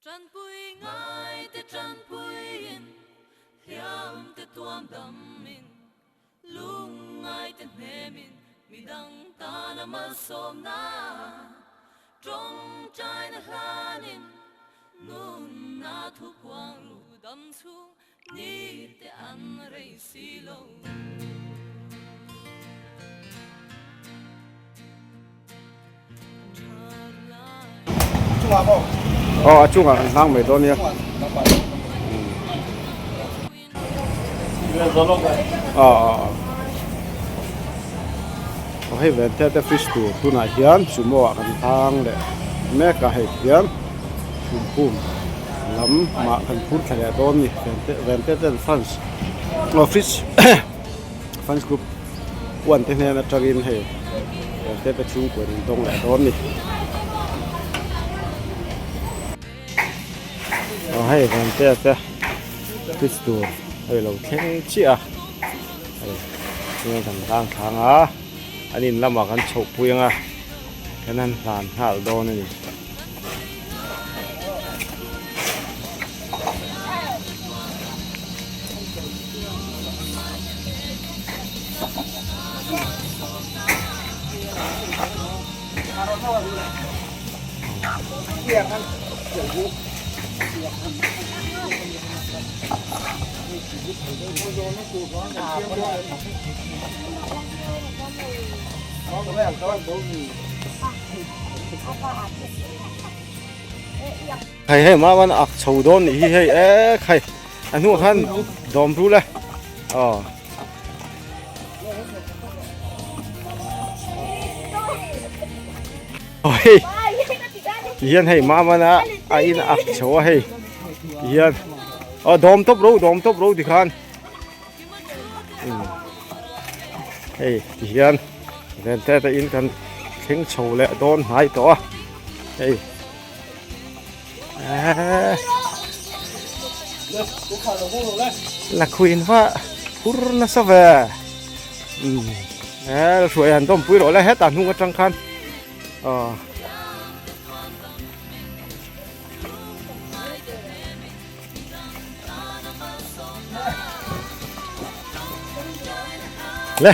Tanpui ngai te tanpuiin, hliam te tuam damin, lungngai te hnemin, midang tana malsawmna tawngtaina hlanin, nunna thu puang ru dam chhung ni te an rei si lo. Aw a chungah kan hlang mai dawn nia aw aw aw hei ve te te fish tur tunah hian sumo ah kan hlang leh mek a hei hian chhumphum lam mah kan phur thla leh dawn a ni ven te ten fans aw fish fans group uan te hnen atangin hei te te chhungkua in dawng leh dawn ni aw hei van te te fish tur hei lo thleng chiah a hei tinge kan tlang thlang a an in lamah kan chhoh pui ang a kan han hlan nghal dawn a ni. Hei hei mah man ak chho dawn nih hi hei ek hei a hnuah khan dawm ru le aw hei tihian hei mah mana a in ak chho a hei tihian aw dawm tawp ro dawm tawp ro tikhan hei tihian ven te te in kan thleng chho leh dawn hnai tawh a hei. Lakhuih va phur nasa ve he hruai han dawmpui rawh le hetah hnung atang khan aw le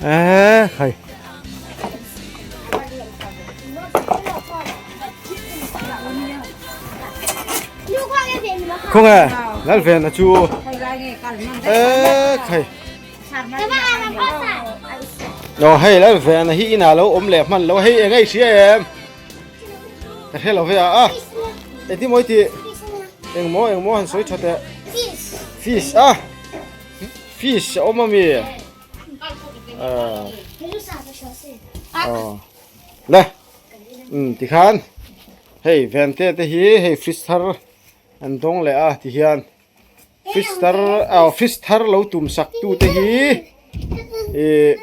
e khai Không à, lal ven a chu. Ê khai. Nó hei lal ven a hi ina lo om leh hman lo hei engai hria em. Ka hre lo ve a a. Engtin mawi tih? Engmaw engmaw han sawi tha teh. Fish a. Fish a awm ami. Aw. Le. Um tikhan hei ven te te hi hei fish thar an dawng leh a tihian fish thar aw fish thar lo tum sak tu te hi ih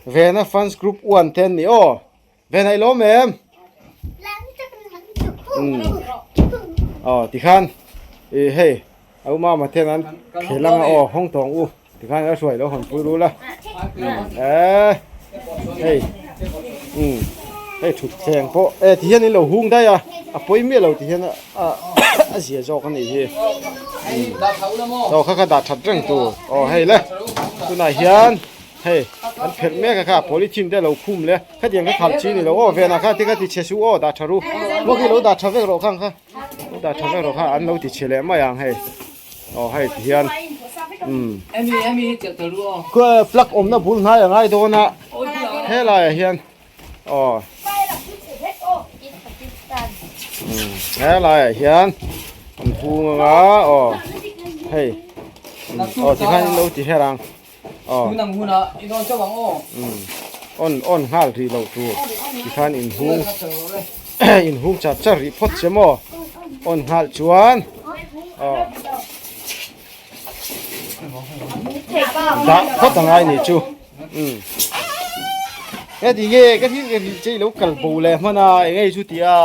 vena fans group one te an ni aw. Ve naih lawm em? Aw tikhan i hei a u mama ten an khel anga aw hawng tawng u tikhan a hruai lo hawn pui ru la e hei um hei thut thleng pawh e tihian in lo hung daih a a pawi miah lo tihian a a zia zawk a nih hi aw kha kha dah that reng tur aw hei le tunah hian Hei an phelh mek a kha polythene te lo khum le khatiang kha khalh chi ni lo aw venah kha ti kha ti chhe suh aw dah tha ru maw khi lo dah tha vek rawh khang kha lo dah tha vek rawh kha an lo ti chhe leh mai ang hei aw hei ti hian umm plug awmna bul hnai a ngai dawn a helaiah hian aw helaiah hian an hung anga aw hei aw tikhan in lo ti her ang. Aw. Tunang hunah i dawn chauh ang aw. Umm. On on nghal rih loh tur tikhan in hung in hung char char rih phawt che maw? On nghal chuan aw dah phawt angai nih chu. Umm. Heti nge ka thil ka ri che i lo kal bo leh hman a eng nge chu tia.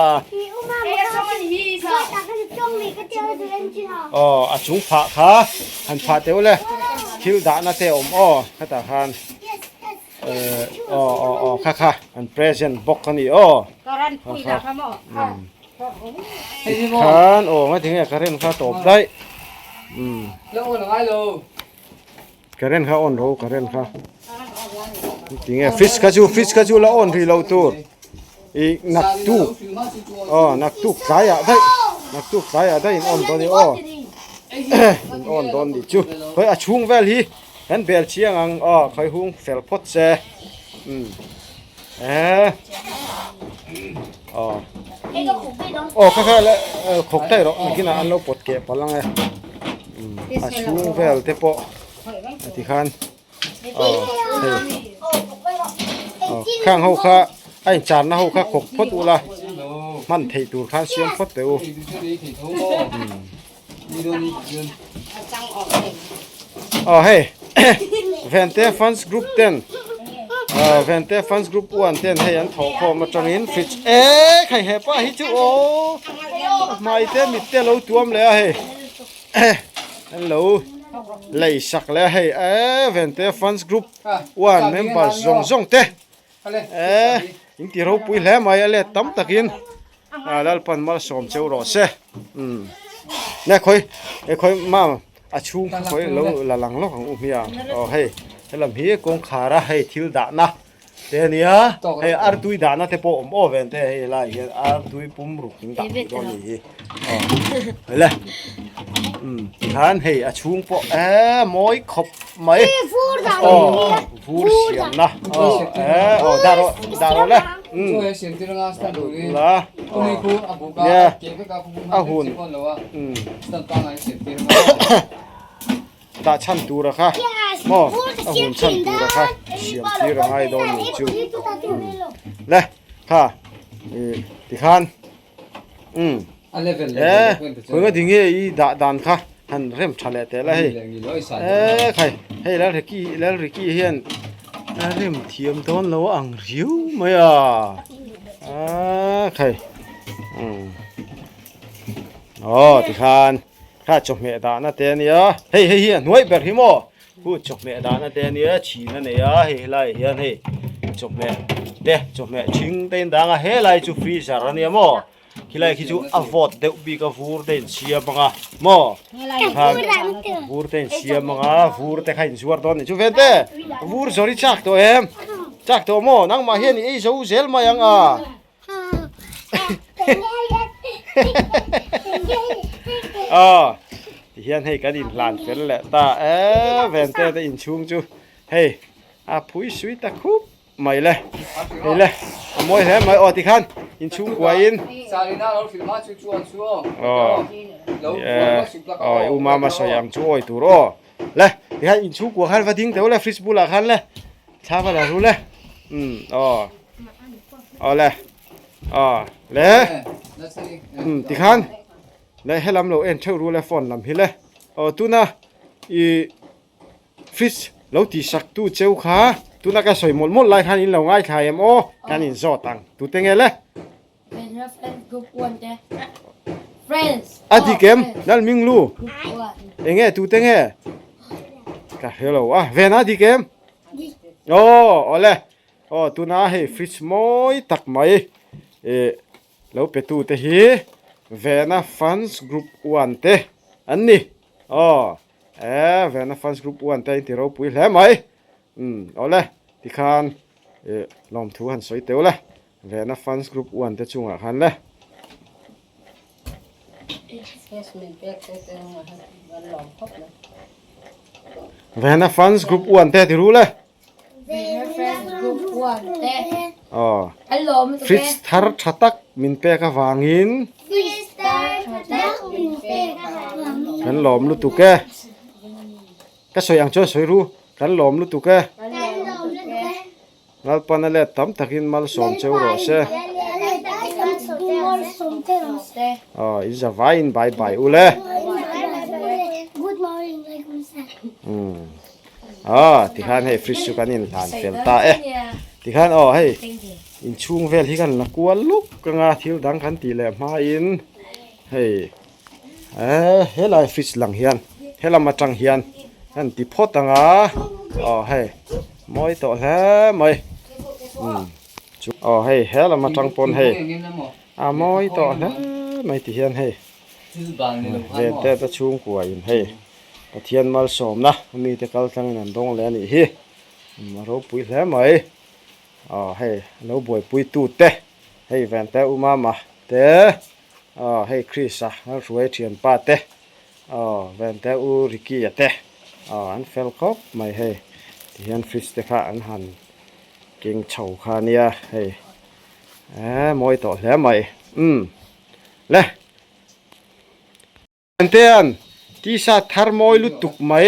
Aw a chung phah kha han phah teuh le thil dahna te a awm aw khatah khan. Aw aw aw kha kha an present bawk a ni aw kha kha tikhan aw ngatinge current kha tawp daih umm current kha on ro current kha tinge fridge kha chu fridge kha chu la on rih loh tur ih naktuk aw naktuk tlaiah daih naktuk tlaiah daih in on dawn a ni aw in on dawn nih chu khawi a chhung vel hi. Kan bel chiang ang aw khawi hung fel phawt che umm eh aw aw kha kha le khawk daih rawh nakinah an lo pawt keh palh ang e umm a chhung vel te pawh a ti khan aw hei aw khang ho kha a incharna ho kha khawk phawt ula hman theih tur khan siam phawt teh u umm. Aw hei Vente fans group ten Vente fans group one ten hei an thawh khawm atangin fridge e khai hepa hi chu aw hmai te mit te lo tuam leh a hei an lo lei sak leh a hei e Vente fans group one members zawng zawng te e in ti ropui hle mai a let tam takin. A Lalpan malsawm cheu rawh se. Umm. Ne khawi e khawi ma a chhung kha khawi lo la lang lawk ang u hmia. Aw hei helam hi kawngkhar a hei thil dahna te ania hei artui dahna te pawh awm aw ven te hei helai hian artui pum ruk in dah theih dawn a ni hi. Aw hei le umm tikhan hei a chhung pawh e mawi khawp mai. Aw vur siamna aw e aw dah rawh dah rawh le. La nia a hun dah chhan tura kha maw a hun chhan tura kha siam tir a ngai dawn ni chu le kha ih tikhan umm e khawi ding nge i dah dan kha han rem tha leh teh la hei e khai hei lalriki lalriki hian a rem thiam dawn lo ang riau mai a a khai umm aw tikhan kha chawhmeh dahna te ania hei hei hi a hnuai ber hi maw Hu chawhmeh dahna te ania chhin a nei a hei helai ah hian hei chawhmeh te chawhmeh thing te in dang a helai chu freezer ania maw khilai khi chu a vawt deuh bik a vur te in siam ang a maw tikhan vur te in siam ang a vur te kha in zuar dawn a nih chu ven te vur zawr hi chak tawh em chak tawh maw nangmah hian i ei zo zel mai ang a. Aw tihian hei kan inhlan fel leh ta e ven te te inchhung chu hei a phui sui ta khup mai le hei le a mawi hle mai aw tikhan inchhung kuaiin aw aw i u mama sawi ang chu awi tur aw le tikhan inchhung kuah khan va ding teuh le fridge bulah khan le thla va la ru le umm aw. Awle aw le umm tikhan le helam lo en theuh ru le phone lam hi le aw tuna ih fridge lo tih sak tu cheu kha tuna ka sawi mawlh mawlh lai khan in lo ngaithla em aw kan in zawt ang tute nge le. A dik em Lalminglu enge tute nge ka hre lo a ven a dik em aw awle. Aw tuna hei fridge mawi tak mai ih lo pe tu te hi Vena Fans Group 1 te an ni aw e Vena Fans Group 1 te a inti ropui hle mai umm awle tikhan ih lawmthu han sawi teuh le Vena Fans Group 1 te chungah khan le. Vena Fans Group 1 te ti ru le. Fridge thar tha tak min pek avangin kan lawm lutuk e. Ka sawi ang chuan sawi ru, kan lawm lutuk e. Lalpan a let tam takin malsawm cheu rawh se. Aw, in za vaiin bye bye u le. Umm. Aw, tikhan hei fridge chu kan inhlan fel ta e. Tikhan aw hei inchhung vel hi kan la kual luk anga thil dang kan tih leh hmain hei eh helai fridge lang hian helam atang hian kan ti phawt anga aw hei. Mawi tawh hle mai. Umm chu aw hei he lam atang pawn hei a mawi tawh hle mai ti hian hei ven te te chhungkua in hei Pathian malsawmna mite kal tlangin an dawng leh a nih hi. A ropui hle mai. Aw hei lo buaipui tu te hei ven te u mama te aw hei Christ-a hruai thianpa te Aw Vente u Ricky a te aw an fel khawp mai hei tihian fridge te kha an han keng chho kha ania hei eee mawi tawh hle mai umm le Ventean t-shirt thar mawi lutuk mai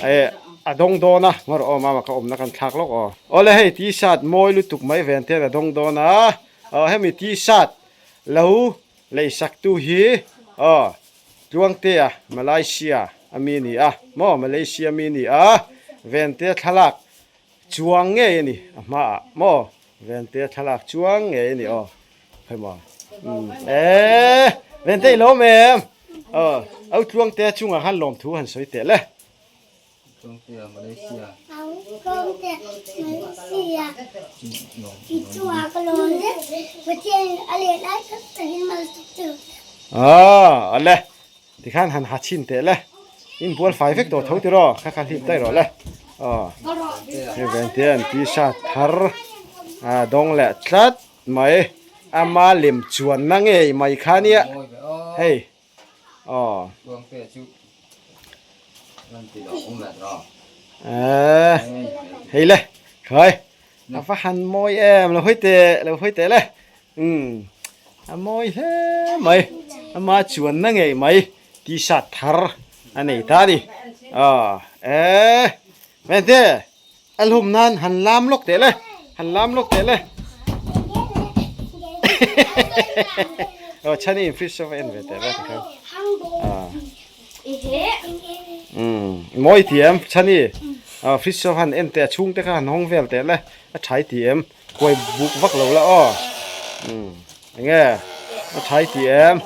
eh a dawng dawn a ngaw rawh aw mama ka awmna kan thlak lawk aw awle hei t-shirt mawi lutuk mai Ventean a dawng dawn a aw hemi t-shirt lo leisak tu hi aw Tluangtea Malaysia a mi ni a maw Malaysia mi ni a Ventea thlalak chuang ngei a ni a hmaah maw Ventea thlalak chuang ngei a ni aw hei maw umm eee Vente i lawm em aw au Tluangtea chungah khan lawmthu han sawi teh le. Tluangtea Malaysia. Au Tluangtea Malaysia i chungah ka lawm zet Pathian in a let lai tak takin mal tuk chu. Aw ale tikhan han ha chhin teh le in bual fai vek tawh tho tiraw kha kha hlip daih rawh le aw hei vengte an t-shirt thar a dawng leh tlat mai ama lem chuanna ngei mai kha nia hei Aw. Eee hei le khai a va han mawi em lo hawi teh lo hawi teh le umm a mawi hle mai ama chuanna ngei mai t-shirt thar a nei ta a ni aw eee Vente a hlum nan han lam lawk teh le han lam lawk teh le aw chhani in fridge saw va en ve teh le tikhan umm mawi ti em chhani aw fridge saw han en teh a chhung te kha han hawng vel teh le a thai ti em kuai buk vak lo la aw umm enge a thai ti em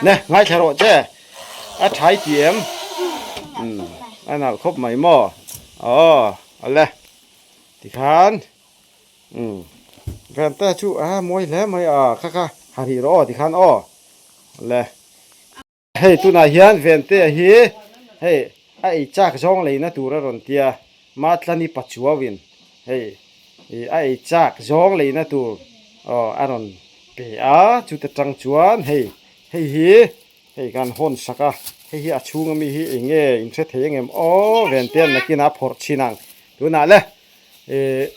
Nè, ngaithla rawh che. A thai ti em? Umm, a nalh khawp mai maw? Aw, awle. Tikhan, umm, Vente chu a mawi hle mai a, kha kha ha rih rawh aw tikhan aw. Awle. Hei tunah hian Ventea hi hei a ei chak zawng leina tur a rawn tia Matlani Pachuauin hei ih a ei chak zawng leina tur aw a rawn pe a chuta tang chuan hei hei hi hei kan hawn sak a hei hi a chhung ami hi eng nge in hre thei ang em aw Ventea'n nakin a phawrh chhin ang tunah le ih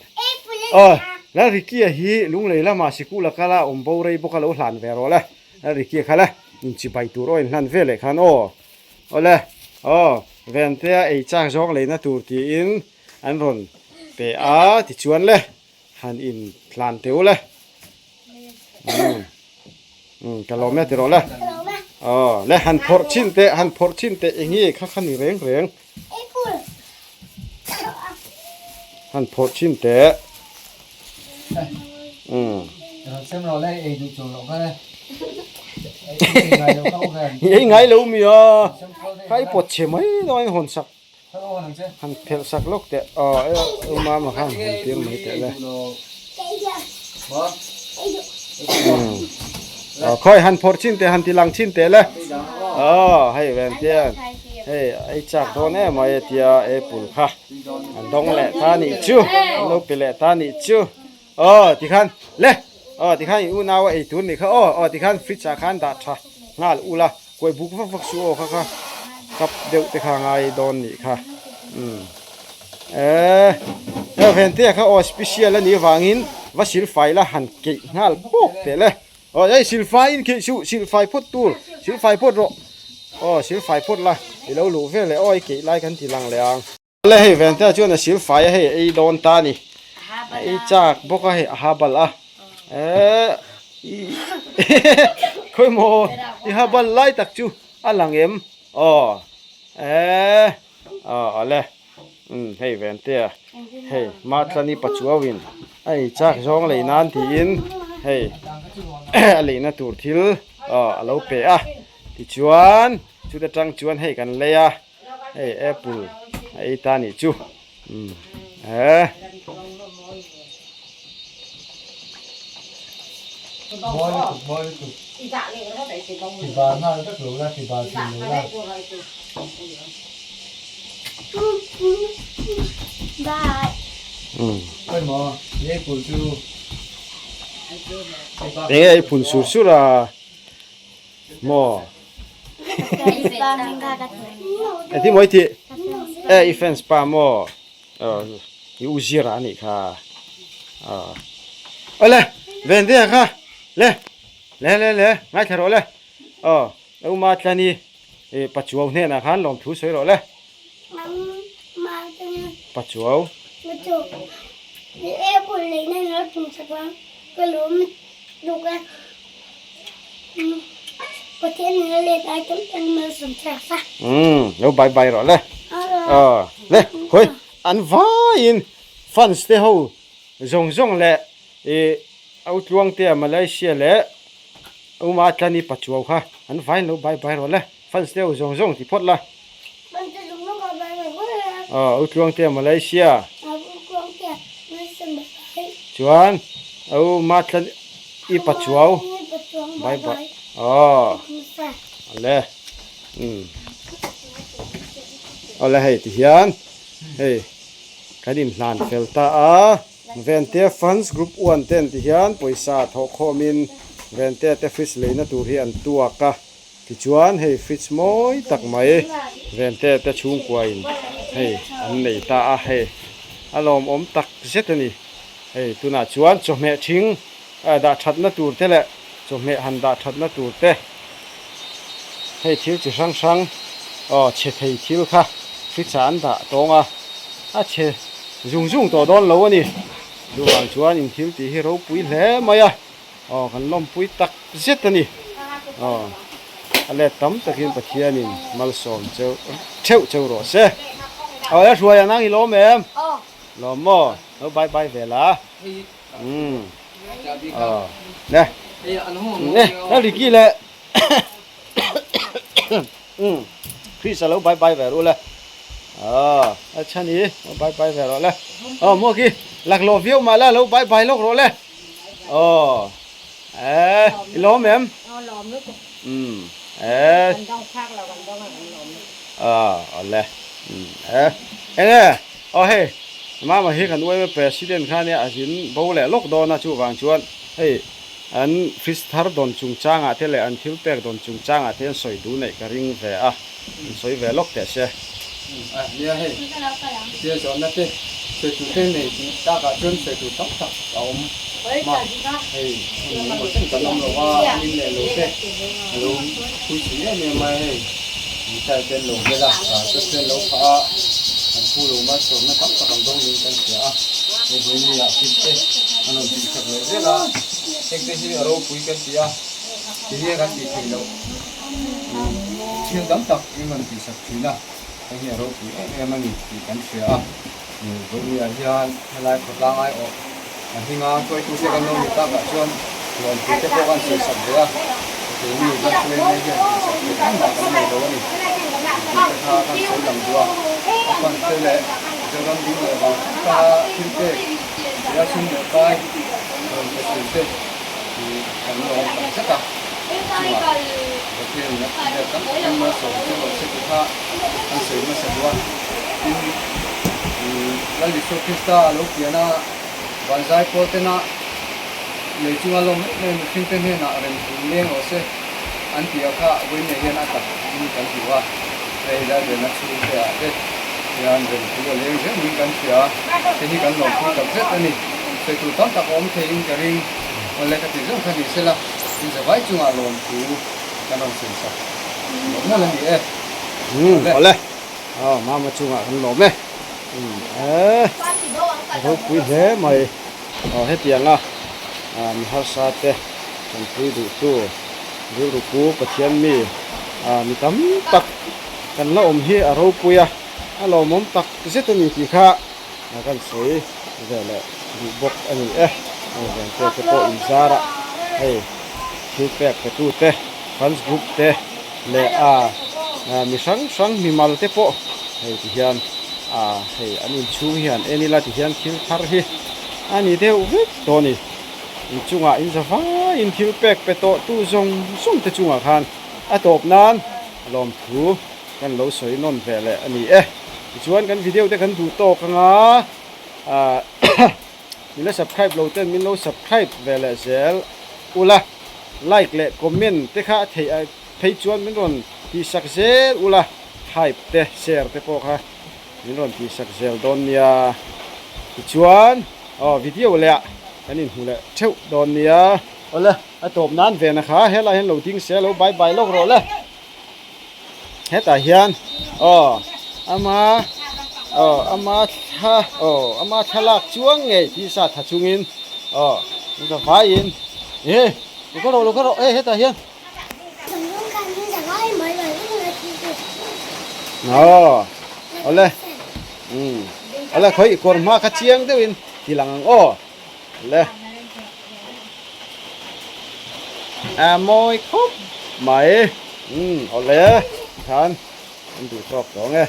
aw Lalrikia hi lunglei lamah sikul a kal a awm bo rei bawk a lo hlan ve rawh le. A ri khi kha le inchibai tur aw inhlan vel leh khan aw awle aw Ventea ei chak zawng leina tur tiin an rawn pe a tichuan le han in hlan teu le umm umm ka lawm e tiraw le aw le han phawrh chhin teh han phawrh chhin teh eng nge kha kha ni reng reng han phawrh chhin teh umm ei ngai lo mi a khai pawt chhe mai dawn in hawn sak han phelh sak lawk teh aw u mama khan hawn tir mai teh le umm aw khawi han phawrh chhin teh han ti lang chhin teh le aw hei ven tian hei ei chak dawn em mai a tia apple kha an dawng leh ta nih chu an lo pe leh ta nih chu aw tikhan le aw tikhan i unau a ei tur nih kha aw aw tikhan fridge ah khan dah tha nghal ula kuai buk vak vak suh aw kha kha cup deuh te kha ngai dawn nih kha umm eee hei vente kha aw special a nih avangin va silfai la han keih nghal pawk teh le. Aw ei silfai in khih suh silfai phawt tur silfai phawt rawh aw silfai phawt la i lo luh vel leh aw i keih lai kan ti lang leh ang. Awle hei Vente chuan a silfai a hei a ei dawn ta a ni a ei chak bawk a hei a ha bal a eeh i khawi maw i ha bal lai tak chu a lang em aw eeh aw awle umm hei Vente a hei Matlani Pachuauin a ei chak zawng lei nan tiin hei a leina tur thil aw a lo pe a tichuan chuta tang chuan hei kan lei a hei apple a ei ta nih chu umm eh. Enge ei phun sur sur a maw Engtin maw i tih e i fans pa maw i u zira a nih kha awle Ventea kha le le le le ngaithla rawh le aw u Matlani Pachuau hnenah khan lawmthu sawi rawh le. Pachuau. Umm lo bye bye rawh le. Aw le khawi an vaiin fans te ho zawng zawng leh ih Au Tluangtea Malaysia leh Uma Tlani Pachuau kha an vaiin lo bye bye rawh le. Fans deuh zawng zawng ti phawt la. Aw U Tluangtea Malaysia. Chuan U Matlan i Pachuau. Bye bye. Aw ale. Umm. Awle hei ti hian hei kan inhlan fel ta a. Ventea Fans Group 1 ten ti hian pawisa thawhkhawmin Ventea te fridge leina tur hi an tuak a. Tichuan hei fridge mawi tak mai Vente te chhungkuain hei an nei ta a, hei a lawmawm tak zet a ni. Hei tunah chuan chawhmeh thing dah thatna tur te leh chawhmeh han dah thatna tur te hei thil chi hrang hrang aw chhe thei thil kha fridge ah an dah tawng a, a chhe zung zung tawh dawn lo a ni. Chuvang chuan in thil tih hi ropui hle mai a. Aw kan lawmpui tak zet a ni. Aw a let tam takin Pathianin malsawm cheu theuh cheu rawh se. Aw e hruai ang i lawm em? Lawm maw? Lo bye bye ve la. Umm. Aw le. E la Ricky le. Umm Chris a lo bye bye ve ru le. Aw a chhani lo bye bye ve rawh le. Aw maw khi laklawh viau mah la lo bye bye lawk rawh le. Aw eh i lawm em? Aw lawm lutuk. Umm eh. Kan dawng phak lo kan dawng a kan lawm lutuk. Aw awle umm eh eng e aw hei mama hi kan uaima president kha nia a zin bo leh lawk dawn a chuvang chuan hei an fridge thar dawn chungchangah te leh an thil pek dawn chungchangah te an sawi duh neih ka ring ve a an sawi ve lawk teh se. A nia hei tia zawhna te sawi tur te nei tih takah chuan sawi tur tam tak a awm ma hei hun engemaw chen kan awm lo va an in leh lo te a lo pui chhin em em mai hei mitai te an lo vel a te te an lo phah a an phu lo malsawmna tam tak an dawng niin kan hria a hei hmeichhia ah fit te an rawn tih sak leh zel a heng te hi a ropui kan ti a tinge kan tih theih loh. Thil tam tak in rawn tihsak thin a, hei hi a ropui em em a ni tih kan hria a, Vawiah hian helai khawtlang aiawh a hminga hruaitute kan lo ni takah chuan lawmpuite pawh kan sawisak ve a, keini kan hruai mai hian tihsak theih engmah kan nei lo a ni tih te kha kan sawi lang duh a, a fan te leh Mizoram ding leh vang theuh a thil pek tia sum leh pai rawn pe thin te hi kan lawm tak zet a. Chungah Pathianin a let tam takin malsawm che rawh se tih kha an sawi hmasa duh a. Tin, Lal Isua Krista a lo pian a, vanzai pawl tena lei chunga lawm em em mihringte hnenah rem thu leng rawh se an tih ah kha vawiin hian a tak in kan hmu a. Hei Lalbelna chhungte ah te hian rem thu a leng zel niin kan hria a, hei hi kan lawmpui tak zet a ni. Sawi tur tam tak a awm theiin ka ring. Awle ka ti zawng kha ni sela. In zavai chungah lawmthu kan rawn sawi sak lawm nawlh a ni e. Umm awle aw mama chungah kan lawm e umm eh a ropui hle mai aw hetianga mi harsa te tanpui duhtu rilru pu Pathian mi mi tam tak kan la awm hi a ropui a a lawmawm tak zet a ni tih kha kan sawi ve leh duh bawk a ni e. Hei vengte te pawh inzar a hei thil pek pe tu te fans group te leh a mi hrang hrang mimal te pawh hei ti hian A hei an inchhung hian en ila ti hian thil thar hi a ni deuh vek tawh a ni. Inchungah in za vaiin thil pek pe tawh tu zawng zawng te chungah khan a tawp nan lawmthu kan lo sawi nawn ve leh a ni e. Tichuan kan video te kan duh tawk anga ah min la subscribe lo ten min lo subscribe ve leh zel ula like leh comment te kha a theih Phei chuan min rawn tihsak zel ula, hype te, share te pawh kha min rawn tihsak zel dawn nia. Tichuan aw video leh ah kan inhmu leh theuh dawn nia. Awle, a tawp nan ve na kha helai hian lo ding se lo bye bye lawk rawh le. Hetah hian aw ama aw ama thla aw ama thlalak chuang ngei tisa tha chungin aw ka vaiin e lo ka rawh lo ka rawh e hetah hian. Aw awle umm awle khawi kawr hma kha chiang deuhin ti lang ang aw awle a mawi khawp mai umm awle tikhan an duh tawk tawh ang e.